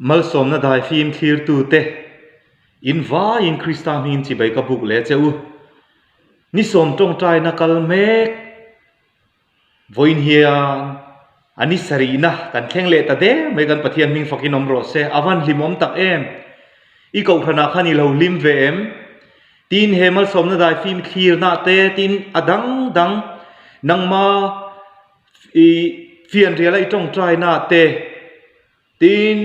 Malsawmna daifim thlirtute, in vaiin Krista hmingin chibai ka buk leh che u. Ni sawm tawngtaina kal mek vawiin hian a ni sarihna kan thleng leh ta der mai kan Pathian hming fakin awm rawh se, a van hlimawm tak em? I kohhranah khan i lo hlim ve em? Tin he malsawmna daifim thlirna te tin a dang dang nangma i fianriala i tawngtaina te, Tin,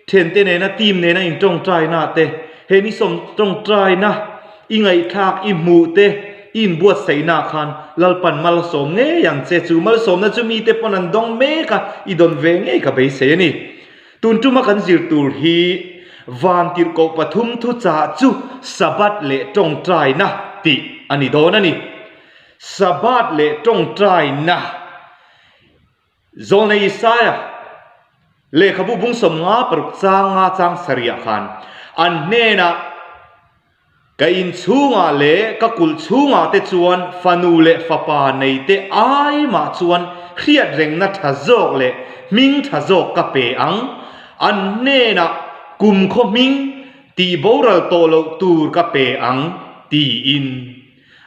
thiante nena team nena intawngtaina te, he ni sawmtawngtaina i ngaihthlak i hmuh te i inbuatsaihna khan Lalpan malsawm ngei ang che. Chu malsawmna chu mite pawn an dawng mek a, i dawn ve ngei ka beisei a ni. Tun tuma kan zir tur hi Vantirhkoh pathum thuchah chu Sabbath leh tawngtaina tih a ni dawn a ni. Sabbath leh tawngtaina. Zawlnei Isaia lehkhabu bung 56 chang nga chang sarihah khan an hnenah, Ka in chhungah leh ka kulh chhungah te chuan fanu leh fapa nei te ai mah chuan hriat rengna tha zawk leh hming tha zawk ka pe ang. An hnenah kumkhaw hming tih boral tawh loh tur ka pe ang, tiin.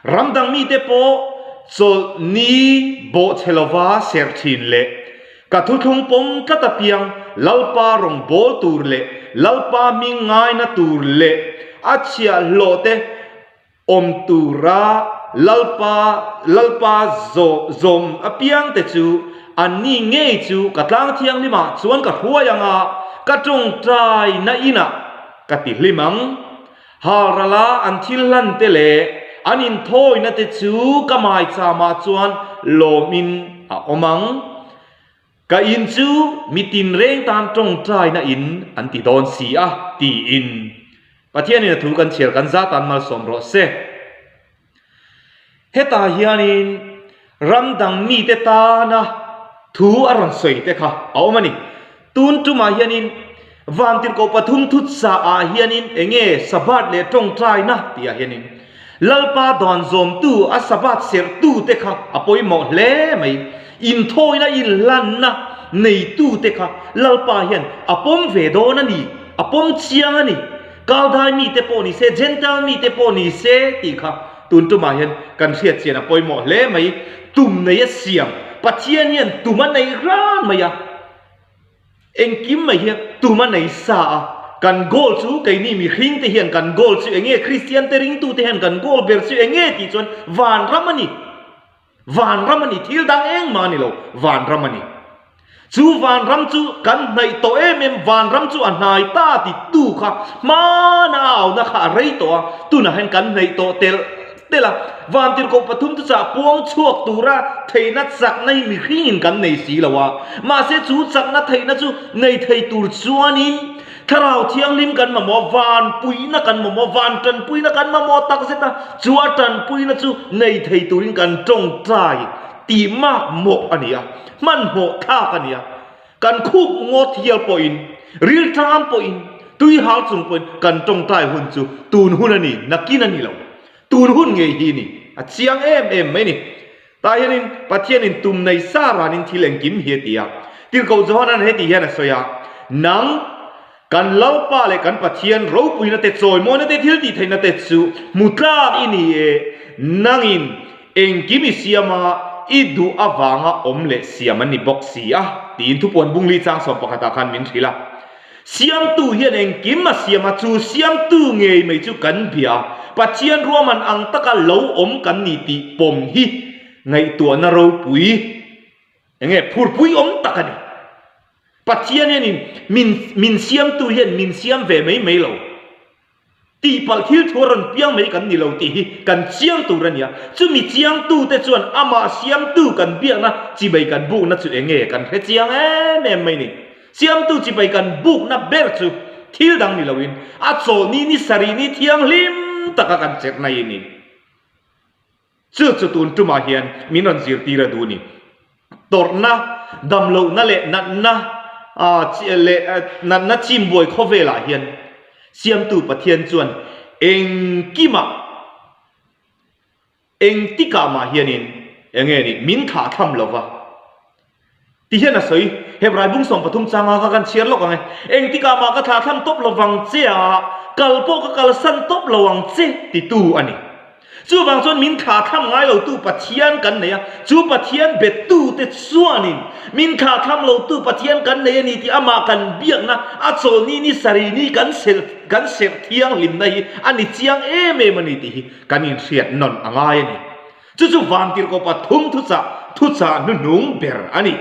Ram dang mite pawh chawlhni bawhchhe lova serh thin leh ka thuthlung pawm tlat apiang Lalpa rawn bawl tur leh Lalpa hming ngaina tur leh a chhiahhlawh te awm tura Lalpa Lalpa zawm apiang te chu anni ngei chu ka tlang thianghlimah chuan ka hruai anga ka tawngtaina inah ka ti hlim ang. Halrala an thil hlan te leh an inthawina te chu ka maicham-ah chuan lawmin a awm ang. Ka in chu mi tinreng tan tawngtaina in an ti dawn si a, tiin Pathianin a thu kan chhiar kan za tan malsawm rawh se. Hetah hianin ram dang mite tana thu a rawn sawi te kha a awm a ni. Tun tumah hianin Vantirhkoh pathum thutsaah hianin eng nge Sabbath leh tawngtaina tihah hianin Lalpa dan zawmtu a Sabbath serhtu te kha a pawimawh hle mai. Inthawina inhlanna neitu te kha Lalpa hian a pawm ve dawn a ni, a pawm chiang a ni. Kaldai mite pawh ni se, Jentail mite pawh ni se tih kha tun tumah hian kan hriat chian a pawimawh hle mai. Tum nei a siam, Pathian hian tum a nei ran mai a, engkim mai hian tum a nei sa a. Kan goal chu keini mihring te hian kan goal chu enge, Kristian te ringtu te hian kan goal ber chu enge tih chuan vanram a ni. Vanram a ni, thil dang engmah a ni lo, vanram a ni. Chu vanram chu kan hnaih tawh em em, vanram chu a hnai ta ti tu kha hmana a auna kha a rei tawh a, tunah hian kan hnaih tawh telh telh a. Vantirhkoh pathum chu chah puang chhuak tura theihna chakna hi mihringin kan nei si lo a, mahse chu chakna theihna chu nei thei tur chuanin Thlarau Thianghlim kan mamawh, van puihna kan mamawh, van tanpuina kan mamawh tak zet a, chu a tanpuina chu nei thei turin kan tawngtai tih mak mawh a ni a, hmanhmawh thlak a ni a, kan khup ngawt hial pawhin, rilṭam pawhin, tuihal chung pawhin kan tawngtai hun chu tun hun a ni, nakin a ni lo, tun hun ngei hi a ni, a chiang em em mai a ni. Tah hianin Pathianin tum nei sa ranin thil engkim hi a ti a. Tirhkoh Johana'n heti hian a sawi a, Nang, kan Lalpa leh kan Pathian ropuina te, chawimawina te, thil tih theihna te chu hmu tlak i ni e, nangin engkim i siam a, i duh avanga awm leh siam an ni bawk si a, tiin thupuan bungli chang sawm pakhatah khan min hrilh a. Siamtu hian engkim a siam a, chu siamtu ngei mai chu kan bia a, Pathian ruahman ang taka lo awm kan ni tih pawm hi ngaihtuahna ropui eng nge phurpui awm tak a ni. Pathian hianin min min siamtu hian min siam ve mai mai lo. Tihpalh thil thu a rawn piang mai kan ni lo tih hi kan chiang tur a nia. Chumi chiangtute chuan amah siamtu kan biakna chibai kan bukna chu eng nge kan hre chiang em em mai ni. Siamtu chibai kan bukna ber chu thil dang ni loin a chawlhni ni sarih ni thianghlim taka kan chetna hi a ni. Chu chu tun tumah hian min rawn zirtir a duh ni. Tawrhna, damlohna leh natna leh natna chimbuai khawvelah hian Siamtu Pathian chuan engkimah, engtikah mah hianin eng nge ni min thlah tham lova. Ti hian a sawi, Hebrai bung 13 changa kha kan chhiar lawk ang e. Engtikah mah ka thlah thlam tawp lovang che a, kal pawh ka kalsan tawp lo ang che, titu a ni. Chuvang chuan min thlah thlam ngai lotu Pathian kan nei a, chu Pathian bettute chuanin min thlah thlam lotu Pathian kan nei a ni tih amah kan biakna a chawlni ni sarih ni kan serh kan serh thianghlimna hi a ni chiang em em a ni tih hi kan inhriat nawn a ngai a ni. Chu chu vantirhkoh pathum thuchah thuchah hnuhnung ber a ni.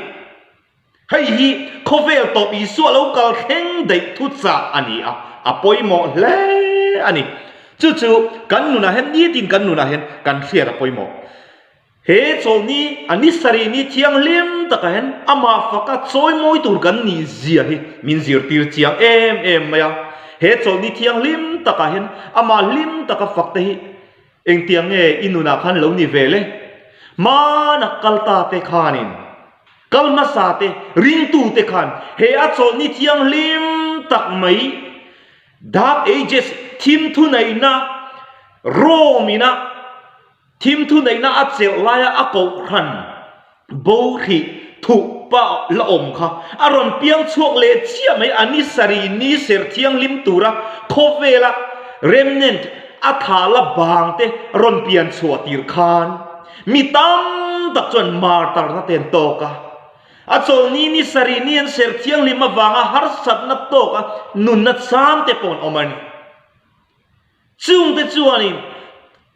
Hei hi khawvel tawp Isua lo kal thleng daih thuchah a ni a, a pawimawh hle a ni. Chu chu kan nunah hian nitin kan nunah hian kan hriat a pawimawh. He chawlhni a ni sarih ni thianghlim takah hian amah faka chawimawi tur kan nih zia hi min zirtir chiang em em mai a. He chawlhni thianghlim takah hian amah hlim taka fak te hi Engtiang nge i nunah khan lo ni ve le? Hmana kal ta te khanin, kal hmasa te, ringtu te khan he a chawlhni thianghlim tak mai, Dark Ages, thim thuneihna, Rome ina thim thuneihna a chelh laia a kohhran, Bo hrih thuh pa la awm kha a rawn piang chhuak leh chiah mai a ni sarih ni ser thianghlim tura khawvela remnant a tha la bang te rawn pian chhuah tir khan mi tam tak chuan martarna te an tawk a, a chawlhni ni sarih ni an ser thianghlim avanga harsatna tawka nunna chang te pawh an awm a ni. Chungte chuanin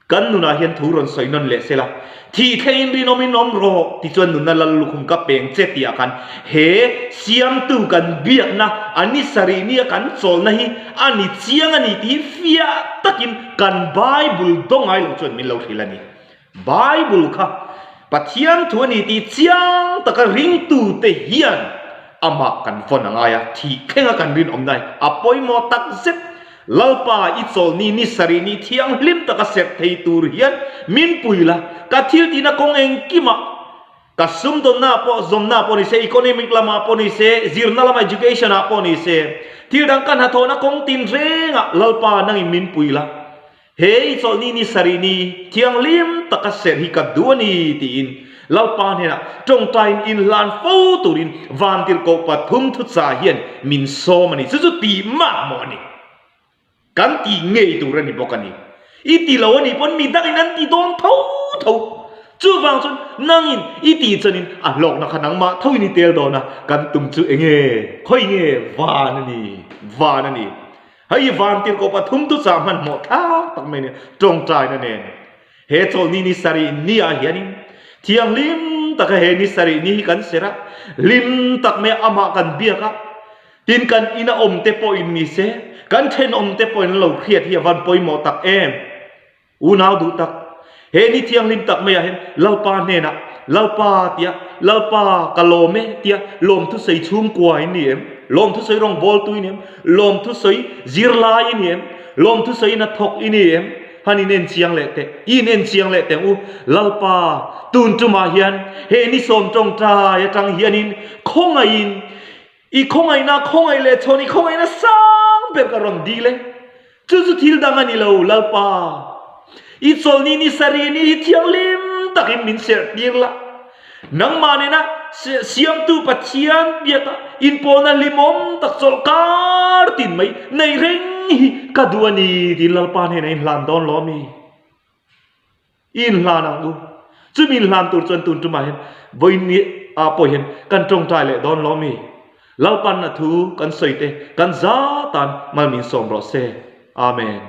kan nunah hian thu rawn sawi nawn leh sela, Thih thlengin rinawmin awm rawh tichuan nunna lal lukhum ka peng che tihah khan he Siamtu kan biakna a ni sarih nia kan chawlhna hi a ni chiang a ni tih fiah takin kan Bible daw ngai lo chuan min lo hrilh a ni. Bible kha Pathian thu a ni tih chiang taka ringtute hian amah kan vawn a ngai a, thih thlenga kan rinawmna hi a pawimawh tak zet. Lalpa i chawlhni ni sarih ni thianghlim taka serh thei tur hian min pui la, ka thil tihna kawng engkimah, ka sumdawnnaah pawh, zawmnaah pawh ni se, economic lamah pawh ni se, zirna lama education ah pawh ni se, thil dang ka hnathawhna kawng tinrengah Lalpa nangin min pui la. He i chawlhni ni sarih ni thianghlim taka serh hi ka duh a ni, tiin Lalpa hnenah tawngtaiin inhlan fo turin vantirhkoh pathum thuchah hian min sawm a ni. Chu chu tih makmawh a ni. Kan tih ngei tur a ni bawk a ni. I ti lo a nih pawn mi dangin an ti dawn tho tho. Chuvang chuan nangin i tih chuanin a hlawkna kha nangmah thoin i tel dawn a, kan tum chu enge? Khawi nge? Van a ni, van a ni. Hei vantirhkoh pathum tu chah hmanhmawh thlak tak mai nia tawngtaina nen he chawlhni ni sarih ni ah hianin thianghlim taka he ni sarih ni hi kan serh a, hlim tak mai amah kan biak a, tin kan ina awm te pawhin ni se, kan thenawm te pawhin an lo hriat hi a van pawimawh tak em. Unau duh tak, he ni thianghlim tak maiah hian Lalpa hnenah, Lalpa tia, Lalpa ka lawm e tia lawmthusawi chhungkua in ni em? Lawmthusawi rawngbawltu i ni em? Lawmthusawi zirlai i ni em? Lawmthusawi hnathawk i ni em? Han in en chiang leh teh, i in en chiang leh teh ang u. Lalpa, tun tumah hian he ni sawm tawngtai atang hianin khawngaihin I khawngaihna khawngaih leh chhawn i khawngaihna sang ber ka rawn dil e. Chu chu thil dang a ni lo, Lalpa. I chawlhni ni sarih ni hi thianghlim takin min serh tir la. Nangmah nena Siamtu Pathian biaka inpawlna hlimawm tak chawlh kar tin mai nei reng hi ka duh a ni tiin Lalpa hnenah inhlan dawn lo a mi? I inhlan ang u. Chumi inhlan tur chuan tun tumah hian vawiin ni ah pawh hian kan tawngtai leh dawn lo mi? Lalpanna thu kan sawi te kan za tan mal min sawm rawh se. Amen.